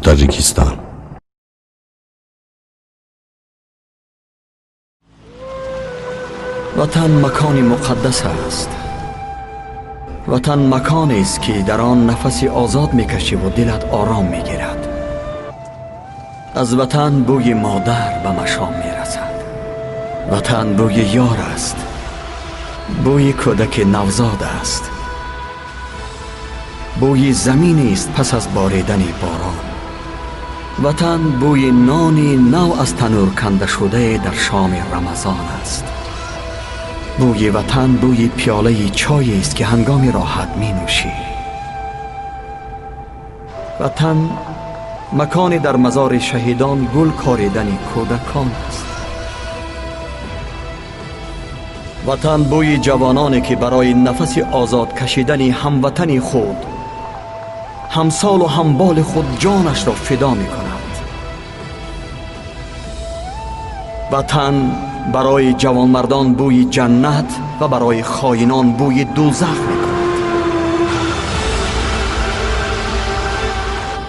Таджикистан. Ватан макони муқаддас аст. Ватан маконест, ки дар он нафаси озод мекашиву дилат ором мегирад. Аз ватан бӯи модар ба машом мерасад. Ватан бӯи ёр аст, бӯи кӯдаки навзод аст, бӯи заминест пас аз боридани борон. Ватан бӯи нони нав аз танӯр кандашудае дар шоми Рамазон аст. Бӯи ватан бӯи пиёлаи чоест, ки ҳангоми роҳат менӯшӣ. Ватан макони дар мазори шаҳидон гул коридани кӯдакон аст. Ватан бӯи ҷавононе, ки барои нафаси озод кашидани ҳамватани худ, ҳамсолу ҳамболи худ ҷонашро фидо мекунад. Ватан барои ҷавонмардон бӯи ҷаннат ва барои хоинон бӯи дӯзах мекунад.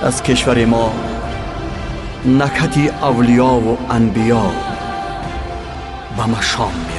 Аз кишвари мо накҳати авлиёву анбиё ба машом мерасад.